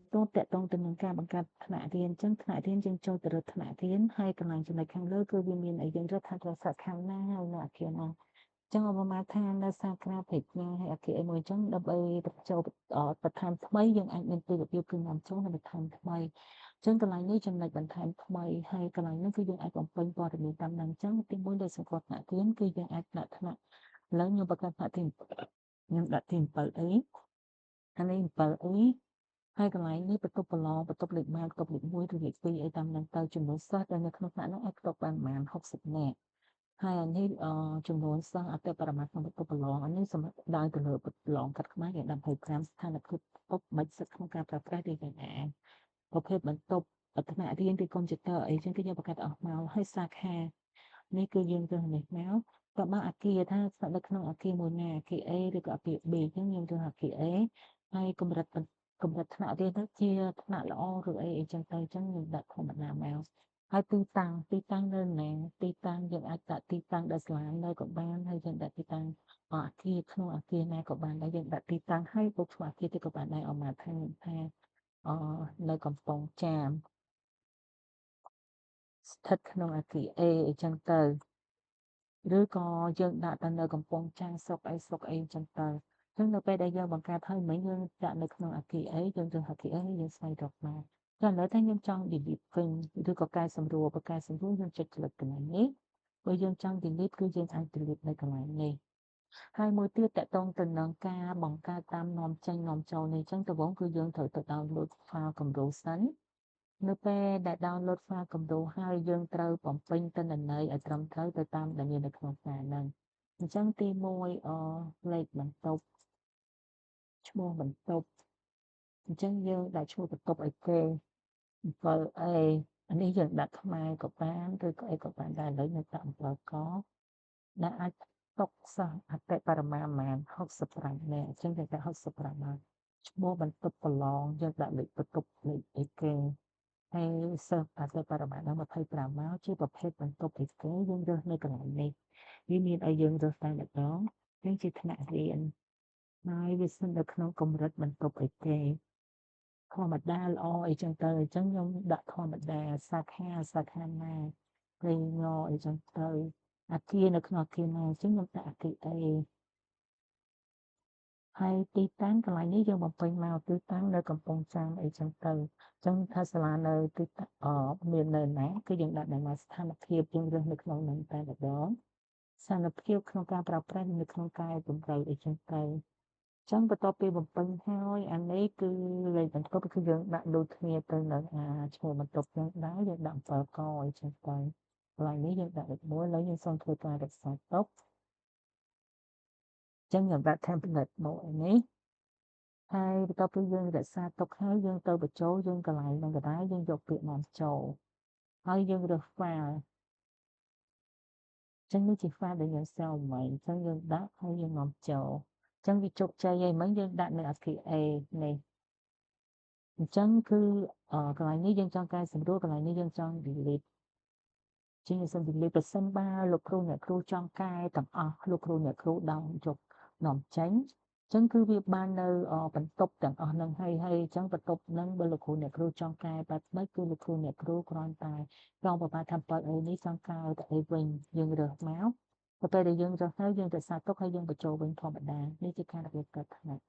បន្ទាប់ទាក់ទងទៅនឹងការបង្កើតថ្នាក់រៀនអញ្ចឹងថ្នាក់រៀនយើងចូលទៅរកថ្នាក់រៀនហើយកន្លែងចំណុចខាងលើគឺវាមានឲ្យយើងរើសថាត្រូវសាខាណាហើយនៅអគារណាអញ្ចឹងឧបមាថានៅសាខាពេជ្រណាហើយអគារអីមួយអញ្ចឹងដើម្បីបញ្ចូលបន្ថែមថ្មីយើងអាចមានពីរបៀបគឺនាំចូលនិងបន្ថែមថ្មីអញ្ចឹងកន្លែងនេះចំណុចបន្ថែមថ្មីហើយកន្លែងនេះគឺយើងអាចបំពេញព័ត៌មានតាមនឹងអញ្ចឹងទីមួយដែលសម្គាល់ថ្នាក់រៀនគឺយើងអាចដាក់ថ្នាក់ឥឡូវខ្ញុំបង្កើតថ្នាក់ទីខ្ញុំដាក់ទី 7A អានេះ 7A ហើយកន្លែងនេះបន្ទប់ប្រឡងបន្ទប់លេខម៉ាបន្ទប់លេខ1ឬលេខ2អីតាមនឹងទៅចំនួនសិស្សដែលនៅក្នុងថ្នាក់នោះអាចផ្ទុកបានប្រហែល60នាក់ហើយអានេះចំនួនសិស្សអតិបរមាក្នុងបន្ទប់ប្រឡងអានេះសម្រាប់ដើរទៅលើប្រឡងកាត់ខ្មែរគេដាក់25ស្ថានភាពពុកមិនសិទ្ធក្នុងការប្រើប្រាស់ឬយ៉ាងណាប្រភេទបន្ទប់ថ្នាក់រៀនឬកុំព្យូទ័រអីចឹងគឺយើងបង្កើតអស់មកហើយសាខានេះគឺយើងរើសនេះមកតើបើអាគារថាស្ថិតនៅក្នុងអាគារមួយណាអាគារ A ឬក៏អាគារ B អញ្ចឹងខ្ញុំរើសអាគារ A ហើយកម្រិតកម្រិតថ្នាក់រៀនទៅជាថ្នាក់ល្អឬអីអីចឹងទៅអញ្ចឹងខ្ញុំដាក់ធម្មតាមកហើយទីតាំងទីតាំងនៅណាទីតាំងយើងអាចដាក់ទីតាំងដែលសាលានៅក៏បានហើយយើងដាក់ទីតាំងអាគារក្នុងអាគារណាក៏បានដែរយើងដាក់ទីតាំងហើយបុកឈ្មោះអាគារទៅក៏បានដែរអមថាថាអនៅកំពង់ចាមស្ថិតក្នុងអាគារ A អីចឹងទៅឬក៏យើងដាក់ទៅនៅកំពង់ចាមស្រុកអីស្រុកអីចឹងទៅចឹងនៅពេលដែលយើងបង្កើតហើយមិញយើងដាក់នៅក្នុងអាគារ A យើងរើសអាគារ A យើងស្វែងរកមកចាឥឡូវថាខ្ញុំចង់ delete វិញឬក៏កែសម្រួលបើកែសម្រួលយើងចុចចលិតកន្លែងនេះបើយើងចង់ delete គឺយើងអាច delete នៅកន្លែងនេះហើយមួយទៀតតកតងទៅនឹងការបង្កើតតាមនាំចេញនាំចូលនេះអញ្ចឹងដំបូងគឺយើងត្រូវទៅ download file គំរូសិននៅពេលដែល download file គំរូហើយយើងត្រូវបំពេញទិន្នន័យឲ្យត្រឹមត្រូវទៅតាមដែលមាននៅក្នុង file ហ្នឹងអញ្ចឹងទី1អលេខបន្ទប់ឈ្មោះបន្ទប់អញ្ចឹងយើងដាក់ឈ្មោះបន្ទប់ឲ្យគេ 7A អានេះយើងដាក់ខ្មែរក៏បានឬក៏អីក៏បានដែរឥឡូវខ្ញុំដាក់7កដែលអាចទុកសិស្សអតិបរមាប្រហែល65នាក់អញ្ចឹងយើងដាក់65មកឈ្មោះបន្ទប់ប្រឡងយើងដាក់លេខបន្ទប់លេខអីគេហើយសិស្សអតិបរមាដល់25មកជាប្រភេទបន្ទប់អីគេយើងរើសនៅកន្លែងនេះវាមានឲ្យយើងរើសតែម្ដងយើងជាថ្នាក់រៀនហើយវាស្ថិតនៅក្នុងកម្រិតបន្ទប់អីគេធម្មតាល្អអីចឹងទៅអញ្ចឹងខ្ញុំដាក់ធម្មតាសាខាសាខាណាព្រៃងអីចឹងទៅអាគារនៅក្នុងអាគារណាអញ្ចឹងខ្ញុំដាក់អាគារ A ហើយទីតាំងកន្លែងនេះយើងបំពេញមកទីតាំងនៅកំពង់ចាមអីចឹងទៅអញ្ចឹងថាសាលានៅទីតាំងមាននៅណាគឺយើងដាក់នៅមកស្ថានភាពយើងរើសនៅក្នុងនឹងតែម្ដងស្ថានភាពក្នុងការប្រើប្រាស់នៅក្នុងកាយតម្រូវអីចឹងទៅចឹងបន្ទាប់ពីបំពេញហើយអានេះគឺលេខបន្ទប់គឺយើងដាក់ដូចគ្នាទៅនឹងអាឈ្មោះបន្ទប់យើងដែរយើងដាក់7កអីចឹងទៅកន្លែងនេះយើងដាក់លេខ1ឥឡូវយើងសូមធ្វើការរក្សាទុកចឹងខ្ញុំដាក់ template មកនេះហើយបន្ទាប់ពីយើងរក្សាទុកហើយយើងទៅបញ្ចូលយើងកន្លែងនឹងកដែរយើងយកពាក្យនាំចូលហើយយើងរើស file ចឹងនេះជា file ដែលយើង save មិញអញ្ចឹងយើងដាក់ហើយយើងនាំចូលចឹងវាជោគជ័យហើយមិញយើងដាក់នៅអគារ A នេះអញ្ចឹងគឺកន្លែងនេះយើងចង់កែសម្រួលកន្លែងនេះយើងចង់ delete ជាងសូម delete ប្រសិនបើលោកគ្រូអ្នកគ្រូចង់កែទាំងអស់លោកគ្រូអ្នកគ្រូដោនយកនាំចេញអញ្ចឹងគឺវាបាននៅបន្ទប់ទាំងអស់នឹងហើយហើយអញ្ចឹងបន្ទប់នឹងបើលោកគ្រូអ្នកគ្រូចង់កែបែបម៉េចគឺលោកគ្រូអ្នកគ្រូគ្រាន់តែចង់ប្រហែលថា 7A នេះចង់កែទៅអីវិញយើងរើសមកទៅពេលដែលយើងរើសហើយយើងរក្សាទុកហើយយើងបញ្ចូលវិញធម្មតានេះជាការរបៀបកើតថ្នាក់។